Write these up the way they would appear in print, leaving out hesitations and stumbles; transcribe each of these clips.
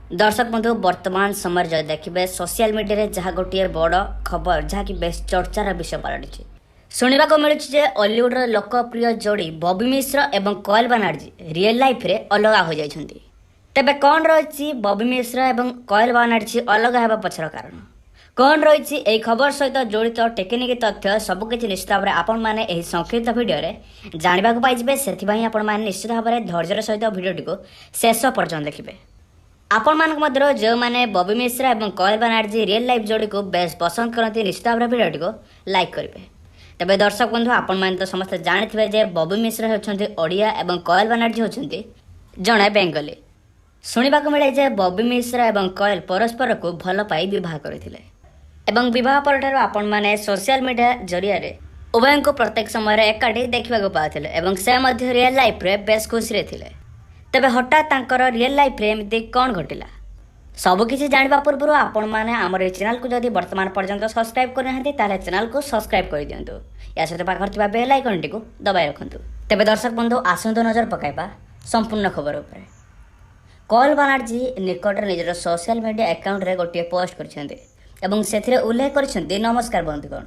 ଦର୍ଶକ ବନ୍ଧୁ, ବର୍ତ୍ତମାନ ସମୟରେ ଯଦି ଦେଖିବେ, ସୋସିଆଲ ମିଡ଼ିଆରେ ଯାହା ଗୋଟିଏ ବଡ଼ ଖବର, ଯାହାକି ବେଶ ଚର୍ଚ୍ଚାର ବିଷୟ ପାଲଟିଛି। ଶୁଣିବାକୁ ମିଳୁଛି ଯେ ଅଲିଉଡ଼ର ଲୋକପ୍ରିୟ ଯୋଡ଼ି ବବି ମିଶ୍ର ଏବଂ କୋଏଲ ବାନାର୍ଜୀ ରିଏଲ୍ ଲାଇଫ୍ରେ ଅଲଗା ହୋଇଯାଇଛନ୍ତି। ତେବେ କ'ଣ ରହିଛି ବବି ମିଶ୍ର ଏବଂ କୋଏଲ ବାନାର୍ଜୀ ଅଲଗା ହେବା ପଛର କାରଣ? କ'ଣ ରହିଛି ଏହି ଖବର ସହିତ ଜଡ଼ିତ ଟେକ୍ନିକ୍ ତଥ୍ୟ? ସବୁକିଛି ନିଶ୍ଚିତ ଭାବରେ ଆପଣମାନେ ଏହି ସଂକ୍ଷିପ୍ତ ଭିଡ଼ିଓରେ ଜାଣିବାକୁ ପାଇଯିବେ। ସେଥିପାଇଁ ଆପଣମାନେ ନିଶ୍ଚିତ ଭାବରେ ଧୈର୍ଯ୍ୟର ସହିତ ଭିଡ଼ିଓଟିକୁ ଶେଷ ପର୍ଯ୍ୟନ୍ତ ଦେଖିବେ। ଆପଣମାନଙ୍କ ମଧ୍ୟରୁ ଯେଉଁମାନେ ବବି ମିଶ୍ର ଏବଂ କୋଏଲ ବାନାର୍ଜୀ ରିଏଲ୍ ଲାଇଫ୍ ଯୋଡ଼ିକୁ ବେଶ ପସନ୍ଦ କରନ୍ତି, ନିଶ୍ଚିତ ଭାବରେ ଭିଡ଼ିଓଟିକୁ ଲାଇକ୍ କରିବେ। ତେବେ ଦର୍ଶକ ବନ୍ଧୁ, ଆପଣମାନେ ତ ସମସ୍ତେ ଜାଣିଥିବେ ଯେ ବବି ମିଶ୍ର ହେଉଛନ୍ତି ଓଡ଼ିଆ ଏବଂ କୋଏଲ ବାନାର୍ଜୀ ହେଉଛନ୍ତି ଜଣେ ବେଙ୍ଗଲୀ। ଶୁଣିବାକୁ ମିଳେ ଯେ ବବି ମିଶ୍ର ଏବଂ କୋଏଲ ପରସ୍ପରକୁ ଭଲ ପାଇ ବିବାହ କରିଥିଲେ ଏବଂ ବିବାହ ପରଠାରୁ ଆପଣମାନେ ସୋସିଆଲ ମିଡ଼ିଆ ଜରିଆରେ ଉଭୟଙ୍କୁ ପ୍ରତ୍ୟେକ ସମୟରେ ଏକାଠି ଦେଖିବାକୁ ପାଉଥିଲେ ଏବଂ ସେ ମଧ୍ୟ ରିଏଲ୍ ଲାଇଫ୍ରେ ବେଶ ଖୁସିରେ ଥିଲେ। ତେବେ ହଠାତ୍ ତାଙ୍କର ରିଏଲ୍ ଲାଇଫ୍ରେ ଏମିତି କ'ଣ ଘଟିଲା? ସବୁକିଛି ଜାଣିବା ପୂର୍ବରୁ ଆପଣମାନେ ଆମର ଏହି ଚ୍ୟାନେଲକୁ ଯଦି ବର୍ତ୍ତମାନ ପର୍ଯ୍ୟନ୍ତ ସବସ୍କ୍ରାଇବ୍ କରିନାହାନ୍ତି, ତାହେଲେ ଚ୍ୟାନେଲକୁ ସବସ୍କ୍ରାଇବ୍ କରିଦିଅନ୍ତୁ। ଏହା ସହିତ ପାଖରେ ଥିବା ବେଲ୍ ଆଇକନ୍ଟିକୁ ଦବାଇ ରଖନ୍ତୁ। ତେବେ ଦର୍ଶକ ବନ୍ଧୁ, ଆସନ୍ତୁ ନଜର ପକାଇବା ସମ୍ପୂର୍ଣ୍ଣ ଖବର ଉପରେ। କୋଏଲ ବାନାର୍ଜୀ ନିକଟରେ ନିଜର ସୋସିଆଲ ମିଡ଼ିଆ ଆକାଉଣ୍ଟରେ ଗୋଟିଏ ପୋଷ୍ଟ କରିଛନ୍ତି ଏବଂ ସେଥିରେ ଉଲ୍ଲେଖ କରିଛନ୍ତି, "ନମସ୍କାର ବନ୍ଧୁଗଣ,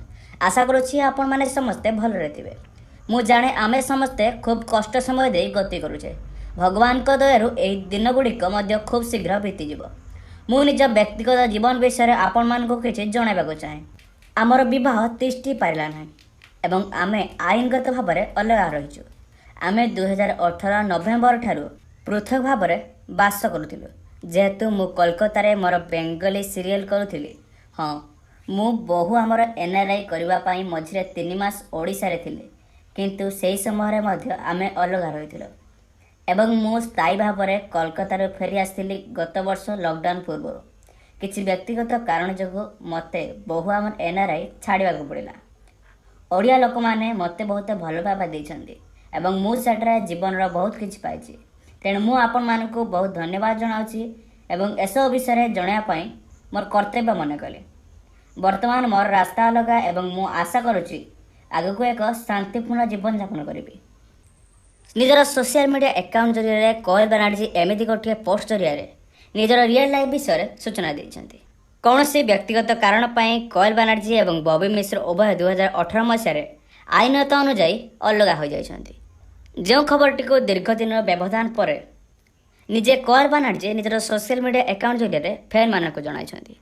ଆଶା କରୁଛି ଆପଣମାନେ ସମସ୍ତେ ଭଲରେ ଥିବେ। ମୁଁ ଜାଣେ, ଆମେ ସମସ୍ତେ ଖୁବ୍ କଷ୍ଟ ସମୟ ଦେଇ ଗତି କରୁଛେ। ଭଗବାନଙ୍କ ଦୟାରୁ ଏହି ଦିନଗୁଡ଼ିକ ମଧ୍ୟ ଖୁବ୍ ଶୀଘ୍ର ବିତିଯିବ। ମୁଁ ନିଜ ବ୍ୟକ୍ତିଗତ ଜୀବନ ବିଷୟରେ ଆପଣମାନଙ୍କୁ କିଛି ଜଣାଇବାକୁ ଚାହେଁ। ଆମର ବିବାହ ତିଷ୍ଠି ପାରିଲା ନାହିଁ ଏବଂ ଆମେ ଆଇନଗତ ଭାବରେ ଅଲଗା ରହିଛୁ। ଆମେ 2018 ନଭେମ୍ବର ଠାରୁ ପୃଥକ ଭାବରେ ବାସ କରୁଥିଲୁ, ଯେହେତୁ ମୁଁ କୋଲକାତାରେ ମୋର ବେଙ୍ଗଲୀ ସିରିଏଲ୍ କରୁଥିଲି। ହଁ, ମୁଁ ବୋହୂ ଆମର ଏନ୍ଆର୍ଆଇ କରିବା ପାଇଁ ମଝିରେ 3 ମାସ ଓଡ଼ିଶାରେ ଥିଲି, କିନ୍ତୁ ସେହି ସମୟରେ ମଧ୍ୟ ଆମେ ଅଲଗା ରହିଥିଲୁ ଏବଂ ମୁଁ ସ୍ଥାୟୀ ଭାବରେ କୋଲକାତାରୁ ଫେରି ଆସିଥିଲି ଗତ ବର୍ଷ ଲକଡାଉନ୍ ପୂର୍ବରୁ। କିଛି ବ୍ୟକ୍ତିଗତ କାରଣ ଯୋଗୁଁ ମୋତେ ବୋହୂ ଆମର ଏନ୍ଆର୍ଆଇ ଛାଡ଼ିବାକୁ ପଡ଼ିଲା। ଓଡ଼ିଆ ଲୋକମାନେ ମୋତେ ବହୁତ ଭଲ ପାଇବା ଦେଇଛନ୍ତି ଏବଂ ମୁଁ ସେଠାରେ ଜୀବନର ବହୁତ କିଛି ପାଇଛି। ତେଣୁ ମୁଁ ଆପଣମାନଙ୍କୁ ବହୁତ ଧନ୍ୟବାଦ ଜଣାଉଛି ଏବଂ ଏସବୁ ବିଷୟରେ ଜଣାଇବା ପାଇଁ ମୋର କର୍ତ୍ତବ୍ୟ ମନେ କଲି। ବର୍ତ୍ତମାନ ମୋର ରାସ୍ତା ଅଲଗା ଏବଂ ମୁଁ ଆଶା କରୁଛି ଆଗକୁ ଏକ ଶାନ୍ତିପୂର୍ଣ୍ଣ ଜୀବନଯାପନ କରିବି।" ନିଜର ସୋସିଆଲ ମିଡ଼ିଆ ଆକାଉଣ୍ଟ ଜରିଆରେ କୋଏଲ ବାନାର୍ଜୀ ଏମିତି ଗୋଟିଏ ପୋଷ୍ଟ ଜରିଆରେ ନିଜର ରିଏଲ୍ ଲାଇଫ୍ ବିଷୟରେ ସୂଚନା ଦେଇଛନ୍ତି। କୌଣସି ବ୍ୟକ୍ତିଗତ କାରଣ ପାଇଁ କୋଏଲ ବାନାର୍ଜୀ ଏବଂ ବବି ମିଶ୍ର ଉଭୟ 2018 ମସିହାରେ ଆଇନତ ଅନୁଯାୟୀ ଅଲଗା ହୋଇଯାଇଛନ୍ତି। ଯେଉଁ ଖବରଟିକୁ ଦୀର୍ଘ ଦିନର ବ୍ୟବଧାନ ପରେ ନିଜେ କୋଏଲ ବାନାର୍ଜୀ ନିଜର ସୋସିଆଲ ମିଡ଼ିଆ ଆକାଉଣ୍ଟ ଜରିଆରେ ଫ୍ୟାନ୍ମାନଙ୍କୁ ଜଣାଇଛନ୍ତି।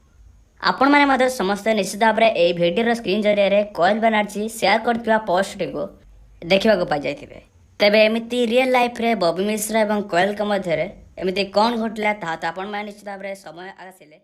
ଆପଣମାନେ ମଧ୍ୟ ସମସ୍ତେ ନିଶ୍ଚିତ ଭାବରେ ଏହି ଭିଡ଼ିଓର ସ୍କ୍ରିନ୍ ଜରିଆରେ କୋଏଲ ବାନାର୍ଜୀ ସେୟାର କରିଥିବା ପୋଷ୍ଟଟିକୁ ଦେଖିବାକୁ ପାଇଯାଇଥିବେ। ତେବେ ଏମିତି ରିଏଲ୍ ଲାଇଫ୍ରେ ବବି ମିଶ୍ର ଏବଂ କୋଏଲଙ୍କ ମଧ୍ୟରେ ଏମିତି କ'ଣ ଘଟିଲା, ତାହା ତ ଆପଣମାନେ ନିଶ୍ଚିତ ଭାବରେ ସମୟ ଆସିଲେ